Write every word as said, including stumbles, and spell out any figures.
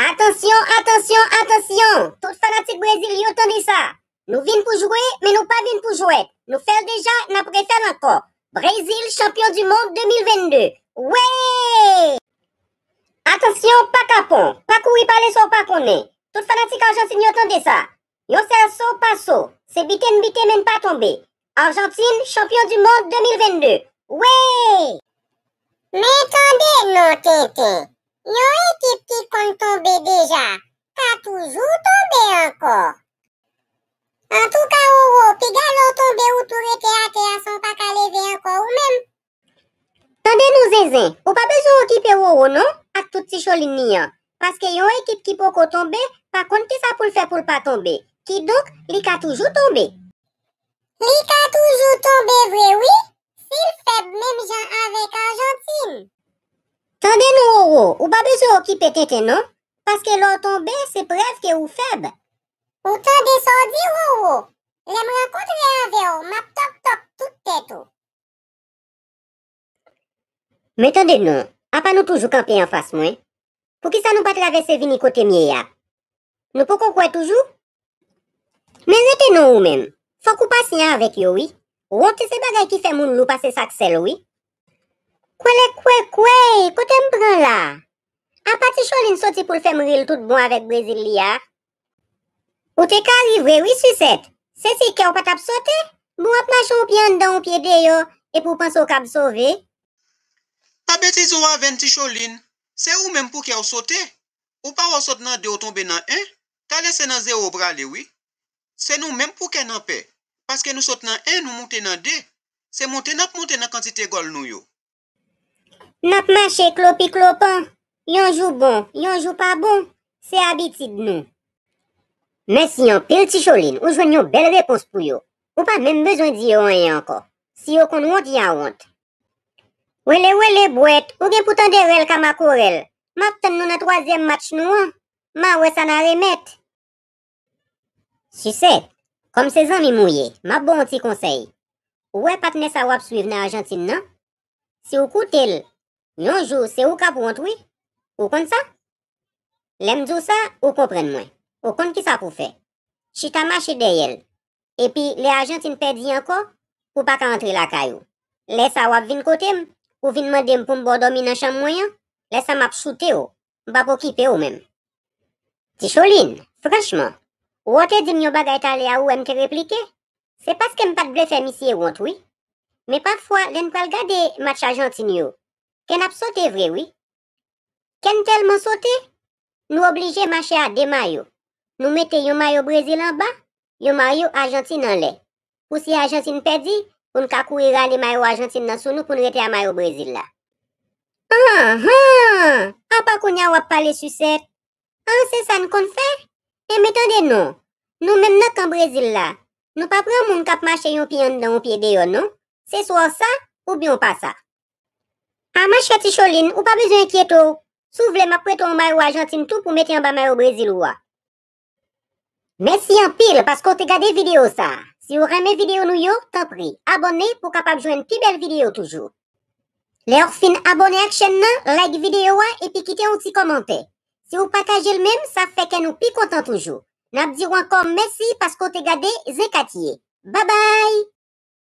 Atansyon, atansyon, atansyon! Tout fanatik Brezil yo, tande sa! Nou vin pou jwe, men nou pa vin pou jwèt. Nou fè l deja, n ap refè l ankò. Brezil, chanpyon di mond de mil vennde. Wee! Atansyon, pa kapon, pa kouri pale sa w pa konnen. Tout fanatik Ajantin yo, tande sa. Yon sèl so pa so, se bite n bite men n pa tonbe. Ajantin, chanpyon di mond de mil vennde. Wee! Men tande non, tenten. Yon ekip ki konn tonbe deja, ka toujou tonbe ankò. Antouka, Roro, piga lè w tonbe, ou tou rete atè a san w pa ka leve ankò ou menm. Tande non, Zenzen, ou pa bezwen okipe Roro non, ak tout ti cholin li an, paske yon ekip ki poko tonbe pa konn kisa pou l fè pou l pa tonbe. Kidonk, li ka toujou tonbe. Li ka toujou tonbe vre wi, si l fèb menm jan avèk Ajantin. Tande non, Roro, ou pa bezwen okipe tenten non, paske lè w tonbe, se prèv ke ou fèb. Ou tande sa w di, Roro? Lè m rankontre avè w, m ap tòp tòp tout tèt ou. Men tande non, apa nou toujou kanpe anfas mwen? Poukisa nou pa travèse vini kote m ye a? Nou poko kwè toujou? Men rete non ou menm. Fòk ou pasyan avèk yo wi. Wont se bagay ki fè moun lou pase sak sèl wi. Kwèlèkwèkwèy, kote m pran la? Apa ti Cholin soti pou l fè m ri l tout bon avèk Brezil li a? Ou te ka ri vre wi, Sisèt. Se si kè w pa t ap sote, bon w ap mache yon pye anndan yon pye deyò, epi w panse w kab sove. Pa betize w avè n, ti Cholin. Se ou menm pou kè w sote. Ou pa wè w sot nan de w tonbe nan en, talè se nan zewo w prale wi. Se nou menm pou kè n anpè, paske nou sot nan en, nou moute nan de. Se monte n ap monte nan kantite gòl nou yo. N ap mache klopi klopan, yon jou bon, yon jou pa bon, se abitid nou. Mèsi anpil, ti Cholin, ou jwenn yon bèl repons pou yo. Ou pa menm bezwen di yo anyen ankò. Si yo konn wont, y a wont. Wele wele bwèt, ou gen pou tande rèl ka makorèl. M ap tann nou nan twazyèm match nou an. M a wè sa n a remèt. Sisèt, kòm se zanmi m ou ye, m ap ba w yon ti konsèy. Ou wè patnè sa w ap swiv nan Ajantin nan? Si w koute l, yon jou se ou k ap wont wi. Ou konn sa? Lè m di w sa, ou konprann mwen. Ou konn kisa pou w fè. Chita mache dèyè l. Epi lè Ajantin pèdi ankò, ou pa ka antre lakay ou. Lè sa w ap vin kote m, ou vin mande m pou m ba w dòmi nan chanm mwen an, lè sa m ap choute w. M p ap okipe w menm. Ti Cholin, franchman, ou te di m yon bagay talè a ou wè m te replike. Se paske m pa t vle fè misye wont wi. Men pafwa lè n pral gade match Ajantin yo, kè n ap sote vre wi. Kè n tèlman sote, nou oblije mache a de mayo. Nou mete yon mayo Brezil anba, yon mayo Ajantin anlè. Pou si Ajantin pèdi, pou n ka kouri rale mayo Ajantin nan sou nou pou n rete a mayo Brezil la. Anhan! Apa kounye a w ap pale, Sisèt? An, se sa n konn fè? Enben tande non, nou menm nan kan Brezil la, nou pa pran moun k ap mache yon pye anndan yon pye deyò non. Se swa w sa, oubyen w pa sa. A machè ti Cholin, ou pa bezwen enkyete w. Si w vle, m ap prete w yon mayo Ajantin tou pou w mete anba mayo Brezil ou a. Mèsi anpil paske w te gade videyo sa a. Si w renmen videyo nou yo, tanpri, abòne pou w kapab jwenn pi bèl videyo toujou. Lè w fin abòne ak chèn nan, like videyo a epi kite yon ti kòmantè. Si w pataje l menm, sa ap fè kè nou pi kontan toujou. N ap di w ankò mèsi paske w te gade Zen Katye. Babay!